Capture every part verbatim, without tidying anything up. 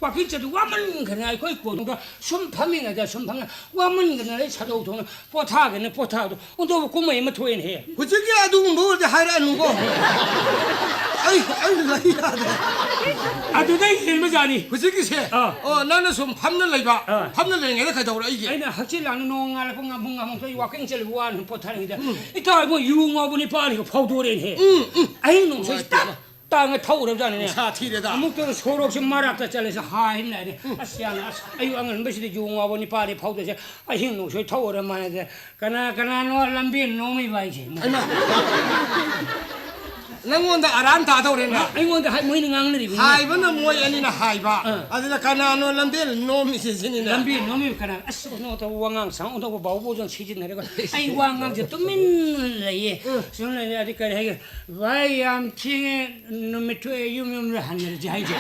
ꯋꯥꯀꯤꯡ ꯆꯠꯄ ꯋꯥꯃꯟꯈ꯭ꯔꯦ꯫ ꯑꯩꯈꯣꯏ ꯀꯣꯟꯗ ꯁꯨꯝ ꯐꯝꯃꯤꯉꯩꯗ, ꯁꯨꯝ ꯐꯝꯅ ꯋꯥꯃꯟꯈ꯭ꯔꯦ꯫ ꯑꯩ ꯁꯥꯗꯧ ꯊꯣꯛꯅ ꯄꯣꯊꯥꯒꯦꯅ ꯄꯣꯊꯥꯕꯗꯣ ꯑꯣꯟꯊꯣꯛꯄ ꯀꯨꯝꯍꯩ ꯑꯃ ꯊꯣꯛꯑꯦꯅꯦꯍꯦ꯫ ꯍꯧꯖꯤꯛꯀꯤ ꯑꯗꯨꯒꯨꯝꯕ ꯑꯣꯏꯔꯗꯤ ꯍꯥꯏꯔꯛꯑꯅꯨꯀꯣ꯫ ꯑꯩ, ꯑꯩ ꯂꯩ ꯌꯥꯗ꯭ꯔꯦ꯫ ꯑꯗꯨꯗꯩ ꯍꯦꯟꯕꯖꯥꯠꯅꯤ꯫ ꯍꯧꯖꯤꯛꯀꯤꯁꯦ, ꯑꯥ꯫ ꯑꯣ, ꯅꯪꯅ ꯁꯨꯝ ꯐꯝꯅ ꯂꯩꯕ, ꯑꯥ꯫ ꯐꯝꯅ ꯂꯩꯔꯤꯉꯩꯗ ꯀꯩꯗꯧꯔꯛꯏꯒꯦ? ꯑꯩꯅ ꯍꯛꯆꯤꯠ ꯂꯥꯡꯅ ꯅꯣꯡ ꯉꯥꯜꯂꯛꯄ ꯉꯥꯃꯨ ꯉꯥꯃꯨ ꯋꯥꯀꯤꯡ ꯆꯠꯂꯨꯕ ꯋꯥꯅ ꯄꯣꯊꯥꯔꯤꯉꯩꯗ, ꯎꯝ꯫ ꯏꯇꯥꯎ ꯏꯕꯣ, ꯌꯨ ꯉꯥꯎꯕ ꯅꯨꯄꯥꯅꯤꯒ ꯐꯥꯎꯗꯣꯔꯛꯑꯦꯅꯦꯍꯦ꯫ ꯎꯝ, ꯎꯝ꯫ ꯑꯍꯤꯡ ꯅꯣꯡꯁꯣꯏ ꯅꯨꯡꯉꯥꯏꯇꯦꯗ꯫ ꯇꯥꯡ ꯇꯥꯡꯅ ꯊꯧꯔꯕꯖꯥꯠꯅꯤꯅꯦ꯫ ꯅꯨꯡꯁꯥ ꯊꯤꯔꯦꯗ꯫ ꯑꯃꯨꯛꯇ ꯁꯣꯔꯣꯛꯁꯤ ꯃꯔꯛꯇ ꯆꯠꯂꯁꯤ ꯍꯥꯏꯅ ꯂꯩꯔꯦ꯫ ꯑꯁ, ꯌꯥꯝꯅ, ꯑꯁ, ꯑꯌꯨꯛ ꯑꯉꯟꯕꯁꯤꯗ ꯌꯨ ꯉꯥꯎꯕ ꯅꯨꯄꯥꯅꯤ ꯐꯥꯎꯗꯣꯏꯁꯦ꯫ ꯑꯍꯤꯡ ꯅꯣꯡꯁꯣꯏ ꯊꯧꯔ ꯃꯥꯟꯅꯗꯦ꯫ ꯀꯅꯥ ꯀꯅꯥꯅꯣ ꯂꯝꯕꯤ ꯅꯣꯝꯃꯤꯕ ꯍꯥꯏꯁꯦ? ꯍꯩꯃꯥ! ꯅꯪꯉꯣꯟꯗ ꯑꯔꯥꯟ ꯇꯥꯗꯧꯔꯦꯅꯦ꯫ ꯑꯩꯉꯣꯟꯗ ꯍꯥꯏ-, ꯃꯣꯏꯅ ꯉꯥꯡꯅꯔꯤꯕꯅꯤꯅꯦ꯫ ꯍꯥꯏꯕꯅ ꯃꯣꯏ ꯑꯅꯤꯅ ꯍꯥꯏꯕ꯫ ꯑꯥ꯫ ꯑꯗꯨꯗ ꯀꯅꯥꯅꯣ ꯂꯝꯕꯤ ꯅꯣꯝꯃꯤꯁꯦ ꯁꯤꯅꯤꯅꯦ꯫ ꯂꯝꯕꯤ ꯅꯣꯝꯃꯤꯕ ꯀꯅꯥ? ꯑꯁ, ꯑꯣꯟꯊꯣꯛꯇꯕ ꯋꯥꯉꯥꯡ ꯁꯉꯥꯡ ꯑꯣꯟꯊꯣꯛꯄ ꯕꯥꯎꯕꯣꯖꯅ ꯁꯤꯖꯤꯟꯅꯔꯒ ꯑꯩ ꯋꯥ ꯉꯥꯡꯁꯦ ꯇꯨꯃꯤꯟꯅ ꯂꯩꯌꯦ꯫ ꯎꯝ꯫ ꯁꯨꯝ ꯂꯩꯔꯗꯤ ꯀꯔꯤ ꯍꯥꯏꯒꯦ? ꯚꯥꯏ, ꯌꯥꯝ ꯊꯦꯡꯉꯦ, ꯅꯨꯃꯤꯠ ꯊꯣꯛꯑꯦ, ꯌꯨꯝ ꯌꯨꯝꯗ ꯍꯟꯅꯔꯁꯤ ꯍꯥꯏꯁꯦ꯫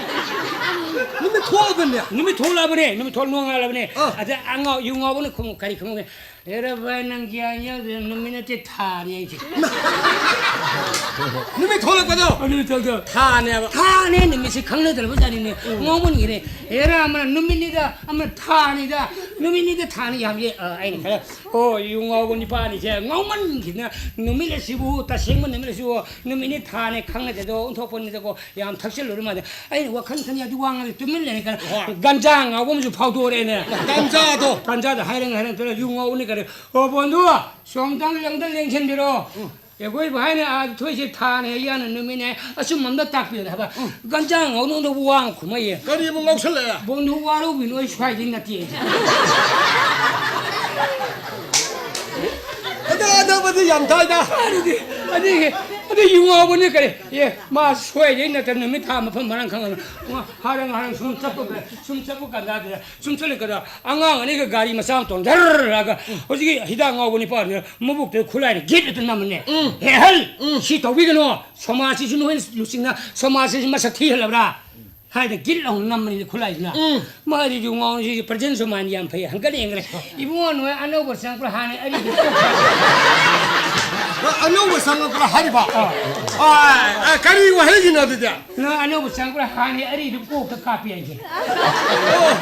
ꯅꯨꯃꯤꯠ ꯊꯣꯛꯑꯕꯅꯦ? ꯅꯨꯃꯤꯠ ꯊꯣꯛꯂꯛꯑꯕꯅꯦ, ꯅꯨꯃꯤꯠ ꯊꯣꯛ-, ꯅꯣꯡꯉꯥꯜꯂꯕꯅꯦ꯫ ꯑꯥ꯫ ꯑꯗ ꯑꯉꯥꯎ-, ꯌꯨ ꯉꯥꯎꯕꯅ ꯈꯨꯝꯃꯨ-, ꯀꯔꯤ ꯈꯨꯝꯃꯨꯒꯦ? "ꯑꯦꯔꯥ ꯚꯥꯏ, ꯅꯪ ꯒ꯭ꯌꯥꯟ ꯌꯥꯎꯗꯦ, ꯅꯨꯃꯤꯠ ꯅꯠꯇꯦ, ꯊꯥꯅꯤ" ꯍꯥꯏꯁꯦ꯫ ꯅꯨꯃꯤꯠ ꯊꯣꯛꯂꯛꯄꯗꯣ? ꯑ, ꯅꯨꯃꯤꯠ ꯊꯣꯛꯂꯛꯄꯗꯣ꯫ ꯊꯥꯅꯦꯕ꯫ ꯊꯥꯅꯦ, ꯅꯨꯃꯤꯠꯁꯦ ꯈꯪꯅꯗ꯭ꯔꯕ ꯖꯥꯠꯅꯤꯅꯦ꯫ ꯎꯝ꯫ ꯉꯥꯎꯃꯟꯈꯤꯔꯦ꯫ ꯑꯦꯔꯥ, ꯑꯃꯅ ꯅꯨꯃꯤꯠꯅꯤꯗ, ꯑꯃꯅ ꯊꯥꯅꯤꯗ, ꯅꯨꯃꯤꯠꯅꯤꯗ, ꯊꯥꯅꯤ ꯌꯥꯝ ꯌꯦ-, ꯑ, ꯑꯩꯅ ꯈꯔ ꯑꯣ, ꯌꯨ ꯉꯥꯎꯕ ꯅꯤꯄꯥꯅꯤꯁꯦ ꯉꯥꯎꯃꯟꯈꯤꯗꯅ ꯅꯨꯃꯤꯠ ꯑꯁꯤꯕꯨ, ꯇꯁꯦꯡꯕ ꯅꯨꯃꯤꯠ ꯑꯁꯤꯕꯨ ꯅꯨꯃꯤꯠꯅꯤ ꯊꯥꯅꯦ ꯈꯪꯅꯗꯦꯗꯣ, ꯑꯣꯟꯊꯣꯛꯄꯅꯤꯗꯀꯣ, ꯌꯥꯝ ꯊꯛꯆꯜꯂꯨꯔ ꯃꯥꯜꯂꯦ꯫ ꯑꯩꯅ ꯋꯥꯈꯜ ꯈꯟ ꯌꯥꯗꯤ ꯋꯥ ꯉꯥꯡꯗꯦ ꯇꯨꯃꯤꯟ ꯂꯩꯔꯦ ꯀꯥꯟꯗ ꯍꯣꯏ꯫ ꯒꯟꯖꯥ ꯉꯥꯎꯕ ꯑꯃꯁꯨ ꯐꯥꯎꯗꯣꯔꯛꯑꯦꯅꯦ꯫ ꯒꯟꯖꯥꯗꯣ꯫ ꯒꯟꯖꯥꯗ ꯍꯥꯏꯔꯦ, ꯍꯥꯏꯔꯦ, ꯇꯧꯔꯦ, ꯌꯨ ꯉꯥꯎꯕꯅꯤ ꯀꯔꯤ? "ꯑꯣ, ꯕꯣꯟꯗꯨ, ꯁꯣꯝꯇꯪ ꯂꯪꯗ ꯂꯦꯡꯁꯤꯟꯕꯤꯔꯣ꯫ ꯎꯝ꯫ ꯑꯩꯈꯣꯏ ꯚꯥꯏꯅ ꯑꯥ ꯊꯣꯏꯁꯦ ꯊꯥꯅꯦ, ꯌꯥꯅ ꯅꯨꯃꯤꯠꯅꯦ, ꯑꯆꯨꯝꯕ ꯑꯝꯇ ꯇꯥꯛꯄꯤꯌꯨꯅꯦ" ꯍꯥꯏꯕ꯫ ꯎꯝ꯫ ꯒꯟꯖꯥ ꯉꯥꯎꯅꯨꯡꯗ ꯋꯥ ꯑꯃ ꯈꯨꯝꯃꯛꯑꯦ꯫ ꯀꯔꯤ ꯑꯃꯨꯛ ꯉꯥꯎꯁꯜꯂꯛꯑꯦ? "ꯕꯣꯟꯗꯨ ꯋꯥꯔꯧꯕꯤꯅꯨ, ꯑꯩ ꯁ꯭ꯋꯥꯏꯗꯩ ꯅꯠꯇꯦ" ꯍꯥꯏꯁꯦ꯫ ꯑꯗ, ꯑꯗꯕꯗꯤ ꯌꯥꯝ ꯊꯥꯏꯗ꯫ ꯑꯗꯨꯗꯤ, ꯑꯗꯨꯗꯤ, ꯑꯗꯨ ꯌꯨ ꯉꯥꯎꯕꯅꯤ ꯀꯔꯤ? ꯑꯦ, ꯃꯥ ꯁ꯭ꯋꯥꯏꯗꯩ ꯅꯠꯇ꯭ꯔ ꯅꯨꯃꯤꯠ ꯊꯥ ꯃꯐꯝ ꯃꯔꯥꯡ ꯈꯪꯉꯒ ꯃꯥ ꯍꯥꯔꯪ ꯍꯥꯔꯪ ꯁꯨꯝ ꯆꯠꯄ, ꯁꯨꯝ ꯆꯠꯄ ꯀꯥꯟꯗ ꯁꯨꯝ ꯆꯠꯂꯀꯥꯟꯗ ꯑꯉꯥꯡ ꯑꯅꯤꯒ ꯒꯥꯔꯤ ꯃꯆꯥ ꯑꯃ ꯇꯣꯡ ꯙꯔ ꯂꯥꯛꯑꯒ ꯍꯧꯖꯤꯛꯀꯤ ꯍꯤꯗꯥꯛ ꯉꯥꯎꯕ ꯅꯤꯄꯥꯗꯨꯅ ꯃꯕꯨꯛꯇꯨꯗ ꯈꯨꯠꯂꯥꯏꯅ ꯒꯤꯠ ꯑꯗꯨ ꯅꯝꯃꯅꯦ꯫ ꯎꯝ꯫ "ꯍꯦ, ꯍꯜ! ꯎꯝ꯫ ꯁꯤ ꯇꯧꯕꯤꯒꯅꯨ꯫ ꯁꯃꯥꯖꯁꯤꯁꯨ ꯅꯣꯏꯅ ꯂꯨꯆꯤꯡꯅ ꯁꯃꯥꯖꯁꯤꯁꯨ ꯃꯁꯛ ꯊꯤꯍꯜꯂꯕ꯭ꯔꯥ?" ꯍꯥꯏꯅ ꯒꯤꯠ ꯂꯥꯎꯅ ꯅꯝꯃꯅꯤ ꯈꯨꯠꯂꯥꯏꯁꯤꯅ꯫ ꯎꯝ꯫ ꯃꯥꯗꯤ ꯌꯨ ꯉꯥꯎꯅ ꯁꯤꯁꯦ present ꯁꯨꯃꯥꯏꯅ ꯌꯥꯝ ꯐꯩ, ꯍꯪꯒꯠ ꯌꯦꯡꯈ꯭ꯔꯦ꯫ "ꯏꯕꯨꯡꯉꯣ, ꯅꯣꯏ ꯑꯅꯧꯕ ꯆꯪꯉꯛꯄ꯭ꯔꯥ? ꯍꯥꯟꯅ ꯑꯔꯤꯕ ꯆꯪꯉꯛꯄ꯭ꯔꯥ?" ꯑ, ꯑꯅꯧꯕ ꯆꯪꯉꯛꯄ꯭ꯔꯥ ꯍꯥꯏꯔꯤꯕ? ꯑꯥ꯫ ꯑ, ꯑ, ꯀꯔꯤ ꯋꯥꯍꯩꯒꯤꯅꯣ ꯑꯗꯨꯗꯤ? ꯅꯪ ꯑꯅꯧꯕ ꯆꯪꯉꯛꯄ꯭ꯔꯥ? ꯍꯥꯟꯅꯒꯤ ꯑꯔꯤꯗꯨ ꯀꯣꯛꯇ ꯀꯥꯞꯄꯤ ꯍꯥꯏꯁꯦ꯫ ꯑꯣ,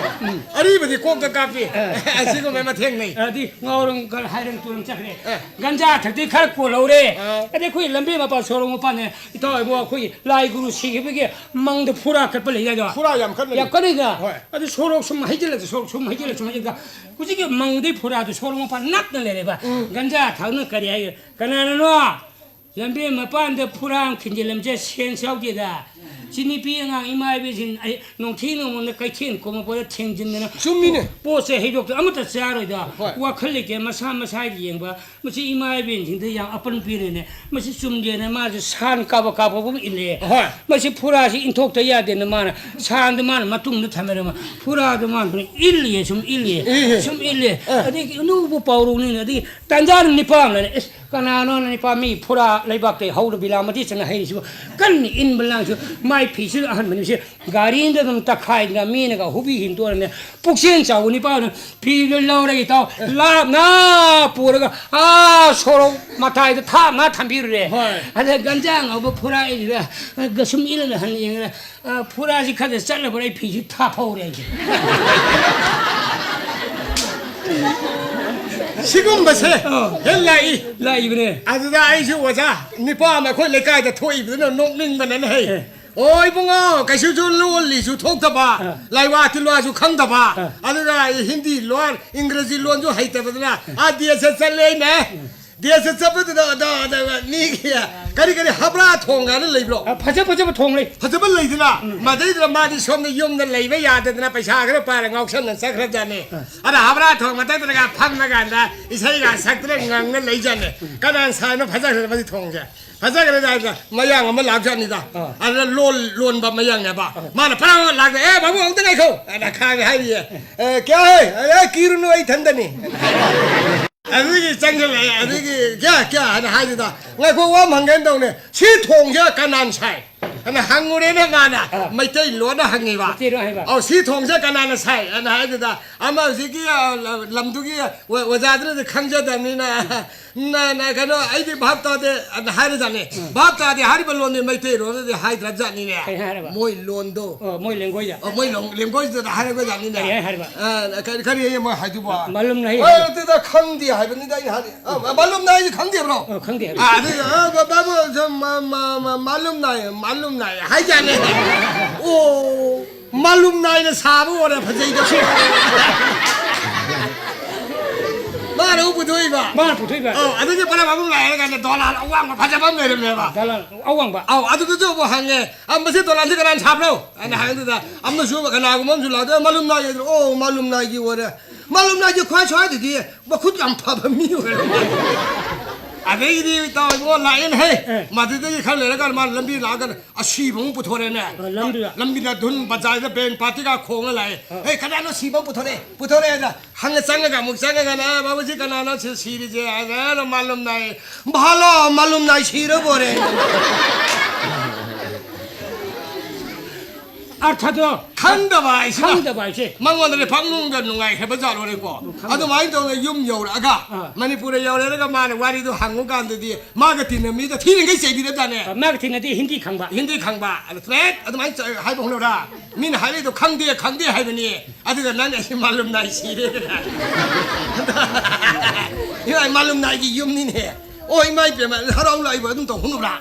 ꯑꯔꯤꯕꯗꯤ ꯀꯣꯛꯇ ꯀꯥꯞꯄꯤ꯫ ꯑꯦ꯫ ꯑꯁꯤꯒꯨꯝꯕ ꯑꯃ ꯊꯦꯡꯅꯩ꯫ ꯑꯗꯨꯗꯤ ꯉꯥꯎꯔꯝ ꯍꯥꯏꯔꯝ ꯇꯨꯔꯝ ꯆꯠꯈ꯭ꯔꯦ꯫ ꯑꯦ꯫ ꯒꯟꯖꯥ ꯊꯛꯇꯤ ꯈꯔ ꯀꯣꯜꯍꯧꯔꯦ꯫ ꯑꯥ꯫ ꯑꯗꯩ ꯑꯩꯈꯣꯏ ꯂꯝꯕꯤ ꯃꯄꯥꯟ ꯁꯣꯔꯣꯛ ꯃꯄꯥꯟꯅꯦ, ꯏꯇꯥꯎ ꯏꯕꯣ, ꯑꯩꯈꯣꯏ ꯂꯥꯏ ꯒꯨꯔꯨ ꯁꯤꯈꯤꯕꯒꯤ ꯃꯪꯗ ꯐꯨꯔꯥ ꯀꯠꯄ ꯂꯩ ꯍꯥꯏꯗꯣ꯫ ꯐꯨꯔꯥ ꯌꯥꯝ ꯀꯠꯅꯩ꯫ ꯌꯥꯝ ꯀꯠꯅꯩꯗ꯫ ꯍꯣꯏ꯫ ꯑꯗꯨ ꯁꯣꯔꯣꯛ ꯁꯨꯝ ꯍꯩꯖꯤꯜꯂꯛꯇ, ꯁꯣꯔꯣꯛ ꯁꯨꯝ ꯍꯩꯖꯤꯜꯂꯛ, ꯁꯨꯝ ꯍꯩꯖꯤꯜꯂꯛꯇ, ꯍꯧꯖꯤꯛꯀꯤ ꯃꯪꯗꯩ ꯐꯨꯔꯥꯗꯨ ꯁꯣꯔꯣꯛ ꯃꯄꯥꯟ ꯅꯛꯅ ꯂꯩꯔꯦꯕ꯫ ꯎꯝ꯫ ꯒꯟꯖꯥ ꯊꯛꯅ ꯀꯔꯤ ꯍꯥꯏ? ꯀꯅꯥꯅꯅꯣ? ꯂꯝꯕꯤ ꯃꯄꯥꯟꯗ ꯐꯨꯔꯥ ꯑꯃ ꯈꯤꯟꯖꯤꯜꯂꯝꯁꯦ, ꯁꯦꯟꯁ ꯌꯥꯎꯗꯦꯗ꯫ ꯁꯤ ꯅꯨꯄꯤ ꯑꯉꯥꯡ ꯏꯃꯥ ꯏꯕꯦꯟꯁꯤꯡ ꯑꯩ ꯅꯣꯡꯊꯤ ꯅꯣꯡꯃꯪꯗ ꯀꯩꯊꯦꯜ ꯀꯨꯝꯃꯛꯄꯗ ꯊꯦꯡꯖꯤꯟꯗꯅ ꯆꯨꯝꯃꯤꯅꯦ꯫ ꯄꯣꯠꯁꯦ ꯍꯩꯗꯣꯛꯇ ꯑꯃꯠꯇ ꯆꯥꯔꯣꯏꯗ꯫ ꯍꯣꯏ꯫ ꯋꯥꯈꯜ ꯂꯩꯇꯦ, ꯃꯁꯥ ꯃꯁꯥꯒꯤ ꯌꯦꯡꯕ꯫ ꯃꯁꯤ ꯏꯃꯥ ꯏꯕꯦꯟꯁꯤꯡꯗ ꯌꯥꯝ ꯑꯄꯟ ꯄꯤꯔꯦꯅꯦ꯫ ꯃꯁꯤ ꯆꯨꯝꯗꯦꯅ ꯃꯥꯁꯦ ꯁꯥꯟ ꯀꯥꯕ ꯀꯥꯕꯒꯨꯝ ꯏꯜꯂꯦ꯫ ꯍꯣꯏ꯫ ꯃꯁꯤ ꯐꯨꯔꯥꯁꯤ ꯏꯟꯊꯣꯛꯇ ꯌꯥꯗꯦꯅ ꯃꯥꯅ ꯁꯥꯟꯗ ꯃꯥꯅ ꯃꯇꯨꯡꯗ ꯊꯝꯃꯦꯔꯃ ꯐꯨꯔꯥꯗ ꯃꯥꯅ ꯏꯜꯂꯤꯌꯦ, ꯁꯨꯝ ꯏꯜꯂꯤꯌꯦ, ꯏꯍꯦ꯫ ꯁꯨꯝ ꯏꯜꯂꯦ꯫ ꯑ꯫ ꯑꯗꯒꯤ ꯑꯅꯧꯕ ꯄꯥꯎꯔꯧꯅꯤꯅ, ꯑꯗꯒꯤ ꯇꯥꯟꯖꯥꯅ ꯅꯤꯄꯥ ꯑꯃꯅꯅꯦ, "ꯑꯁ, ꯀꯅꯥꯅꯣ ꯅꯤꯄꯥ ꯃꯤ ꯐꯨꯔꯥ ꯂꯩꯕꯥꯛꯇꯒꯤ ꯍꯧꯔ ꯕꯤꯂꯥꯃꯇꯤ ꯆꯠꯅ ꯍꯩꯔꯤꯁꯤꯕꯨ?" ꯀꯟꯅ ꯏꯟꯕ ꯂꯥꯡꯁꯨ ꯃꯥꯏ ꯐꯤꯁꯨ ꯑꯍꯟꯕꯅꯤ꯫ ꯁꯤ ꯒꯥꯔꯤꯗ ꯑꯗꯨꯝ ꯇꯛꯈꯥꯏꯗꯅ ꯃꯤꯅꯒ ꯍꯨꯕꯤ ꯍꯤꯟꯗꯣꯔꯅꯦ꯫ ꯄꯨꯛꯆꯦꯜ ꯆꯥꯎꯕ ꯅꯤꯄꯥꯗꯨꯅ ꯐꯤꯗꯨ ꯂꯧꯔꯒ ꯏꯇꯥꯎ ꯂꯥꯞꯅ ꯄꯨꯔꯒ ꯑꯥ ꯁꯣꯔꯣꯛ ꯃꯇꯥꯏꯗ ꯊꯥꯞꯅ ꯊꯝꯕꯤꯔꯨꯔꯦ꯫ ꯍꯣꯏ꯫ ꯑꯗ ꯒꯟꯖꯥ ꯉꯧꯕ ꯐꯨꯔꯥ ꯏꯜꯂꯒ ꯁꯨꯝ ꯏꯜꯂꯒ ꯍꯟꯅ ꯌꯦꯡꯉꯒ, ꯑ, ꯐꯨꯔꯥꯁꯤ ꯈꯔ ꯆꯠꯂꯕ꯭ꯔꯥ? ꯑꯩ ꯐꯤꯁꯤ ꯊꯥ ꯐꯧꯔꯦ ꯑꯩꯁꯦ꯫ ꯁꯤꯒꯨꯝꯕꯁꯦ ꯑꯥ꯫ ꯍꯦꯛ ꯂꯥꯛꯏ꯫ ꯂꯥꯛꯏꯕꯅꯦ꯫ ꯑꯗꯨꯗ ꯑꯩꯁꯨ ꯑꯣꯖꯥ ꯅꯤꯄꯥ ꯑꯃ ꯑꯩꯈꯣꯏ ꯂꯩꯀꯥꯏꯗ ꯊꯣꯛꯏꯕꯗꯨꯅ ꯅꯣꯛꯅꯤꯡꯕꯅꯅꯦ ꯍꯩ꯫ ꯑꯦ꯫ "ꯑꯣ ꯏꯕꯨꯡꯉꯣ, ꯀꯩꯁꯨꯁꯨ ꯂꯣꯜꯂꯤꯁꯨ ꯊꯣꯛꯇꯕ, ꯑꯥ꯫ ꯂꯥꯏꯋꯥ ꯇꯤꯜꯋꯥꯁꯨ ꯈꯪꯗꯕ, ꯑꯥ꯫ ꯑꯗꯨꯒ ꯍꯤꯟꯗꯤ ꯂꯣꯟ, ꯏꯪꯒ꯭ꯔꯖꯤ ꯂꯣꯟꯁꯨ ꯍꯩꯇꯕꯗꯨꯅ ꯑꯥ ꯗꯦꯁꯇ ꯆꯠꯂꯦꯅꯦ꯫ ꯗꯦꯁꯇ ꯆꯠꯄꯗꯨꯗ ꯑꯗ, ꯑꯗ, ꯃꯤꯒꯤ ꯀꯔꯤ ꯀꯔꯤ ꯍꯕ꯭ꯔꯥ ꯊꯣꯡ ꯍꯥꯏꯅ ꯂꯩꯕ꯭ꯔꯣ? ꯑ, ꯐꯖ ꯐꯖꯕ ꯊꯣꯡ ꯂꯩ꯫ ꯐꯖꯕ ꯂꯩꯗꯅ, ꯎꯝ꯫ ꯃꯗꯩꯗꯨꯗ ꯃꯥꯗꯤ ꯁꯣꯝꯗ ꯌꯨꯝꯗ ꯂꯩꯕ ꯌꯥꯗꯗꯅ ꯄꯩꯁꯥ ꯈꯔ ꯄꯥꯏꯔ ꯉꯥꯎꯁꯟꯅ ꯆꯠꯈ꯭ꯔꯖꯥꯠꯅꯤ꯫ ꯑ꯫ ꯑꯗ ꯍꯕ꯭ꯔꯥ ꯊꯣꯡ ꯃꯊꯛꯇꯒ ꯐꯝꯃ ꯀꯥꯟꯗ ꯏꯁꯩꯒ ꯁꯛꯇꯅ ꯉꯪꯅ ꯂꯩꯖꯥꯠꯅꯤ꯫ ꯀꯅꯥꯅ ꯁꯥꯏꯅꯣ ꯐꯖꯈ꯭ꯔꯦ ꯃꯁꯤ ꯊꯣꯡꯁꯦ? ꯐꯖꯈ꯭ꯔꯦ ꯍꯥꯏꯗꯅ ꯃꯌꯥꯡ ꯑꯃ ꯂꯥꯛꯆꯥꯠꯅꯤꯗ꯫ ꯑ꯫ ꯑꯗꯨꯗ ꯂꯣꯟ-, ꯂꯣꯟꯕ ꯃꯌꯥꯡꯅꯦꯕ꯫ ꯑ꯫ ꯃꯥꯅ ꯐꯔꯥ ꯂꯥꯛꯇ, "ꯑꯦ, ꯕꯥꯕꯨ, ꯑꯝꯇ ꯉꯥꯏꯈꯣ," ꯑꯅ ꯈꯥꯡꯉꯦ ꯍꯥꯏꯔꯤꯌꯦ꯫ "ꯑꯦ, ꯀꯌꯥ ꯍꯦ? ꯑꯦ, ꯀꯤꯔꯨꯅꯨ, ꯑꯩ ꯏꯊꯟꯗꯅꯤ꯫" ꯑꯗꯨꯒꯤ ꯆꯪꯁꯤꯜꯂꯛꯑꯦ꯫ ꯑꯗꯨꯒꯤ, "ꯀꯌꯥ, ꯀꯌꯥ?" ꯍꯥꯏꯅ ꯍꯥꯏꯗꯨꯗ, "ꯉꯥꯏꯈꯣ, ꯋꯥ ꯑꯃ ꯍꯪꯒꯦꯅ ꯇꯧꯅꯦ꯫ ꯁꯤ ꯊꯣꯡꯁꯦ ꯀꯅꯥꯅ ꯁꯥꯏ?" ꯑꯅ ꯍꯪꯉꯨꯔꯦꯅꯦ ꯃꯥꯅ꯫ ꯑꯥ꯫ ꯃꯩꯇꯩꯂꯣꯟꯗ ꯍꯪꯉꯤꯕ꯫ ꯃꯩꯇꯩꯂꯣꯟ ꯍꯥꯏꯕ꯫ "ꯑꯧ, ꯁꯤ ꯊꯣꯡꯁꯦ ꯀꯅꯥꯅ ꯁꯥꯏ?" ꯑꯅ ꯍꯥꯏꯗꯨꯗ, ꯑꯃ ꯍꯧꯖꯤꯛꯀꯤ, ꯑ, ꯂ-, ꯂꯝꯗꯨꯒꯤ ꯑꯣ-, ꯑꯣꯖꯥꯗꯨꯅꯗꯤ ꯈꯪꯖꯗꯕꯅꯤꯅ, "ꯅ-, ꯅ-, ꯀꯩꯅꯣ, ꯑꯩꯗꯤ ꯚꯥꯞ ꯇꯥꯗꯦ," ꯑꯅ ꯍꯥꯏꯔꯖꯥꯠꯅꯤ꯫ ꯎꯝ꯫ ꯚꯥꯞ ꯇꯥꯗꯦ ꯍꯥꯏꯔꯤꯕ ꯂꯣꯟꯗꯤ ꯃꯩꯇꯩꯂꯣꯟꯗꯗꯤ ꯍꯥꯏꯗ꯭ꯔꯖꯥꯠꯅꯤꯅꯦ꯫ ꯀꯩ ꯍꯥꯏꯔꯕ? ꯃꯣꯏ ꯂꯣꯟꯗꯣ꯫ ꯑꯣ, ꯃꯣꯏ ꯂꯦꯡꯒꯣꯏꯗ꯫ ꯑꯣ, ꯃꯣꯏ ꯂꯣꯡ-, ꯂꯦꯡꯒꯣꯏꯗꯨꯗ ꯍꯥꯏꯔꯒꯖꯥꯠꯅꯤꯅꯦ꯫ ꯀꯔꯤ ꯍꯥꯏꯔꯕ? ꯑ, ꯀꯔꯤ, ꯀꯔꯤ ꯍꯥꯏꯌꯦ ꯃꯣꯏ ꯍꯥꯏꯗꯨꯕꯣ? ꯃꯂꯨꯝ ꯅꯥꯏ ꯑꯣ, ꯍꯥꯏꯕ꯫ ꯑꯗꯨꯗ ꯈꯪꯗꯦ ꯍꯥꯏꯕꯅꯤꯗ ꯑꯩꯅ ꯍꯥꯏꯔꯤ꯫ ꯑ, ꯃꯂꯨꯝ ꯅꯥꯏꯗꯤ ꯈꯪꯗꯦꯕ꯭ꯔꯣ? ꯑ, ꯈꯪꯗꯦ ꯍꯥꯏꯕ꯫ ꯑ, ꯑꯗꯨ, ꯑ, ꯕ-, ꯕ-, ꯕ-, ꯖ-, ꯃ-, ꯃ-, ꯃ-, ꯃꯂꯨꯝ ꯅꯥꯏ, ꯃꯂꯨꯝ ꯅꯥꯏ ꯍꯥꯏꯖꯥꯠꯅꯦ꯫ ꯑꯣ, ꯃꯂꯨꯝ ꯅꯥꯏꯅ ꯁꯥꯕ ꯑꯣꯏꯔꯦ ꯐꯖꯩꯗꯣ꯫ ꯃꯥꯅ ꯑꯃꯨꯛ ꯄꯨꯊꯣꯛꯏꯕ꯫ ꯃꯥꯅ ꯄꯨꯊꯣꯛꯏꯕ꯫ ꯑꯧ, ꯑꯗꯨꯒꯤ ꯄꯔꯥ ꯃꯂꯨꯝ ꯅꯥꯏ ꯍꯥꯏꯔ ꯀꯥꯟꯗ ꯗꯣꯂꯥꯟ ꯑꯋꯥꯡꯕ ꯐꯖꯕ ꯑꯃ ꯂꯩꯔꯝꯃꯦꯕ꯫ ꯗꯣꯂꯥꯟ ꯑꯋꯥꯡꯕ꯫ ꯑꯧ, ꯑꯗꯨꯗꯁꯨ ꯑꯃꯨꯛ ꯍꯪꯉꯦ, "ꯑ, ꯃꯁꯤ ꯗꯣꯂꯥꯟꯁꯤ ꯀꯅꯥꯅ ꯁꯥꯕꯅꯣ?" ꯍꯥꯏꯅ ꯍꯪꯉꯗꯨꯗ, ꯑꯃꯁꯨ ꯀꯅꯥꯒꯨꯝꯕ ꯑꯃꯁꯨ ꯂꯥꯛꯇꯣꯏ, "ꯃꯂꯨꯝ ꯅꯥꯏ ꯍꯥꯏꯗ꯭ꯔꯣ?" "ꯑꯣ, ꯃꯂꯨꯝ ꯅꯥꯏꯒꯤ ꯑꯣꯏꯔꯦ꯫ ꯃꯂꯨꯝ ꯅꯥꯏꯒꯤ ꯈ꯭ꯋꯥꯏ ꯁ꯭ꯋꯥꯏꯗꯗꯤ ꯃꯈꯨꯠ ꯌꯥꯝ ꯐꯕ ꯃꯤ ꯑꯣꯏꯔꯦ ꯃꯥꯗꯤ꯫" ꯑꯗꯩꯗꯤ ꯏꯇꯥꯎ ꯏꯕꯨꯡꯉꯣ ꯂꯥꯛꯑꯦꯅꯦ ꯍꯦ꯫ ꯑꯦ꯫ ꯃꯗꯨꯗꯒꯤ ꯈꯔ ꯂꯩꯔꯀꯥꯟꯗ ꯃꯥ ꯂꯝꯕꯤ ꯂꯥꯛꯑꯒ ꯑꯁꯤꯕ ꯑꯃ ꯄꯨꯊꯣꯔꯛꯑꯦꯅꯦ꯫ ꯑ, ꯂꯝꯗꯨꯗ꯫ ꯂꯝꯕꯤꯗ ꯙꯨꯟ ꯕꯖꯥꯔꯗ ꯕꯦꯟ ꯄꯥꯔꯇꯤꯒ ꯈꯣꯡꯉ ꯂꯥꯛꯑꯦ꯫ ꯑ꯫ "ꯍꯦ, ꯀꯅꯥꯅꯣ ꯁꯤꯕ ꯑꯃ ꯄꯨꯊꯣꯔꯛꯑꯦ, ꯄꯨꯊꯣꯔꯛꯑꯦꯅ?" ꯍꯪꯉ ꯆꯪꯉꯒ ꯑꯃꯨꯛ ꯆꯪꯉꯒꯅ, "ꯕꯥꯕꯨꯖꯤ, ꯀꯅꯥꯅꯣ ꯁꯤ ꯁꯤꯔꯤꯁꯦ?" ꯍꯥꯏꯅ, "ꯃꯥꯂꯨꯝ ꯅꯥꯏ꯫" "ꯚꯥꯂꯣ, ꯃꯥꯂꯨꯝ ꯅꯥꯏ ꯁꯤꯔꯕꯣꯔꯦ?" ꯑꯔꯊꯗꯣ ꯈꯪꯗꯕ ꯍꯥꯏꯁꯤꯅ꯫ ꯈꯪꯗꯕ ꯍꯥꯏꯁꯦ꯫ ꯃꯉꯣꯟꯗꯗꯤ ꯄꯪꯅꯨꯡꯗ ꯅꯨꯡꯉꯥꯏꯈ꯭ꯔꯕ ꯖꯥꯠꯂꯣꯅꯦꯀꯣ꯫ ꯈꯪꯗꯕ꯫ ꯑꯗꯨꯃꯥꯏꯅ ꯇꯧꯗꯅ ꯌꯨꯝ ꯌꯧꯔꯛꯑꯒ, ꯑꯥ꯫ ꯃꯅꯤꯄꯨꯔꯗ ꯌꯧꯔꯛꯑꯒ ꯃꯥꯅ ꯋꯥꯔꯤꯗꯣ ꯍꯪꯉꯨ ꯀꯥꯟꯗꯗꯤ ꯃꯥꯒ ꯇꯤꯟꯅ ꯃꯤꯗ ꯊꯤꯅꯉꯩ ꯆꯩꯕꯤꯔꯖꯥꯠꯅꯦ꯫ ꯑ, ꯃꯥꯒ ꯇꯤꯟꯅꯗꯤ ꯍꯤꯟꯗꯤ ꯈꯪꯕ꯫ ꯍꯤꯟꯗꯤ ꯈꯪꯕ꯫ ꯑꯗꯨ ꯇ꯭ꯔꯦꯠ ꯑꯗꯨꯃꯥꯏꯅ ꯆ-, ꯍꯥꯏꯕ ꯍꯧꯅꯕ꯭ꯔꯥ? ꯃꯤꯅ ꯍꯥꯏꯔꯛꯏꯗꯣ ꯈꯪꯗꯦ, ꯈꯪꯗꯦ ꯍꯥꯏꯕꯅꯤ꯫ ꯑꯗꯨꯒ ꯅꯪ ꯑꯁꯤ ꯃꯥꯂꯨꯝ ꯅꯥꯏ ꯁꯤꯔꯦ꯫ ꯏꯃꯥ, ꯃꯥꯂꯨꯝ ꯅꯥꯏꯒꯤ ꯌꯨꯝꯅꯤꯅꯦ꯫ ꯑꯣ, ꯏꯃꯥ ꯏꯄꯦꯝꯃ, ꯍꯔꯥꯎ ꯂꯥꯛꯏꯕ ꯑꯗꯨꯝ ꯇꯧ ꯍꯧꯅꯕ꯭ꯔꯥ?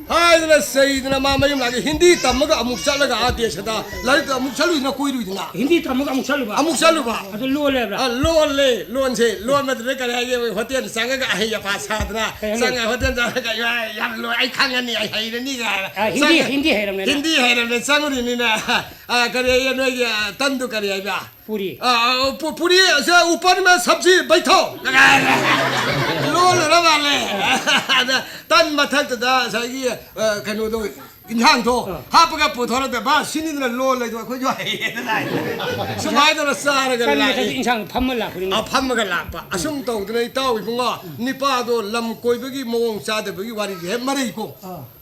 ꯍꯥꯏꯗꯅ ꯆꯩꯗꯅ ꯃꯥ ꯃꯌꯨꯝ ꯂꯥꯛꯑꯒ ꯍꯤꯟꯗꯤ ꯇꯝꯃꯒ ꯑꯃꯨꯛ ꯆꯠꯂꯒ ꯑꯥ ꯗꯦꯁꯗ ꯂꯥꯏꯔꯤꯛ ꯑꯃꯨꯛ ꯆꯠꯂꯨꯏꯗꯅ ꯀꯣꯏꯔꯨꯏꯗꯅ꯫ ꯍꯤꯟꯗꯤ ꯇꯝꯃꯒ ꯑꯃꯨꯛ ꯆꯠꯂꯨꯕ? ꯑꯃꯨꯛ ꯆꯠꯂꯨꯕ꯫ ꯑꯗꯨ ꯂꯣꯜꯂꯦꯕ꯭ꯔꯥ? ꯑ, ꯂꯣꯜꯂꯦ, ꯂꯣꯟꯁꯦ꯫ ꯂꯣꯟꯕꯗꯨꯗ ꯀꯔꯤ ꯍꯥꯏꯒꯦ? ꯍꯣꯇꯦꯜ ꯆꯪꯉꯒ ꯑꯍꯩ ꯑꯄꯥ ꯁꯥꯗꯅ, ꯀꯩ ꯍꯥꯏꯅꯣ? ꯆꯪꯉꯒ ꯍꯣꯇꯦꯜ ꯆꯪꯉꯒ, "ꯏꯃꯥ, ꯌꯥꯝ ꯂꯣꯏ, ꯑꯩ ꯈꯪꯉꯅꯤ, ꯑꯩ ꯍꯩꯔꯅꯤ" ꯀꯥꯏꯅ꯫ ꯑ, ꯍꯤꯟꯗꯤ, ꯆꯪꯉ-, ꯍꯤꯟꯗꯤ ꯍꯩꯔꯝꯃꯦꯅ? ꯍꯤꯟꯗꯤ ꯍꯩꯔꯝꯃꯦ, ꯆꯪꯉꯨꯔꯤꯅꯤꯅ꯫ ꯑ, ꯀꯔꯤ ꯍꯥꯏꯌꯦ ꯅꯣꯏꯒꯤ, ꯑ, ꯇꯟꯗꯨ ꯀꯔꯤ ꯍꯥꯏꯕ? ꯄꯨꯔꯤ꯫ ꯑ, ꯑ, ꯄꯨ-, ꯄꯨꯔꯤ, ꯁꯦ, ꯎꯄꯔ ꯃꯦ ꯁꯕꯖꯤ ꯕꯩꯊꯣ꯫ ꯂꯣꯜꯂꯨꯔ ꯃꯥꯜꯂꯦ꯫ ꯑꯗ ꯇꯟ ꯃꯊꯛꯇꯨꯗ ꯉꯁꯥꯏꯒꯤ, ꯑ, ꯀꯩꯅꯣꯗꯣ, ꯏꯟꯁꯥꯡꯗꯣ ꯑ꯫ ꯍꯥꯞꯄꯒ ꯄꯨꯊꯣꯔꯛꯇ, "ꯕꯥ, ꯁꯤꯅꯤꯗꯅ ꯂꯣꯜꯂꯦꯗꯣ, ꯑꯩꯈꯣꯏꯁꯨ ꯍꯩꯌꯦꯗꯅ ꯍꯥꯏ꯫" ꯁꯨꯃꯥꯏꯅ ꯇꯧꯔ ꯆꯥꯔꯒ ꯇꯟ ꯂꯥꯛꯏ꯫ ꯃꯊꯛꯇ ꯏꯟꯁꯥꯡ ꯐꯝꯃ ꯂꯥꯛꯄꯅꯤꯅꯦ꯫ ꯑ, ꯐꯝꯃꯒ ꯂꯥꯛꯄ꯫ ꯑꯁꯨꯝ ꯇꯧꯗꯅ ꯏꯇꯥꯎ ꯏꯕꯨꯡꯉꯣ, ꯅꯤꯄꯥꯗꯣ ꯂꯝ ꯀꯣꯏꯕꯒꯤ ꯃꯑꯣꯡ ꯆꯥꯗꯕꯒꯤ ꯋꯥꯔꯤꯁꯦ ꯍꯦꯛ ꯃꯔꯩꯀꯣ꯫ ꯑ꯫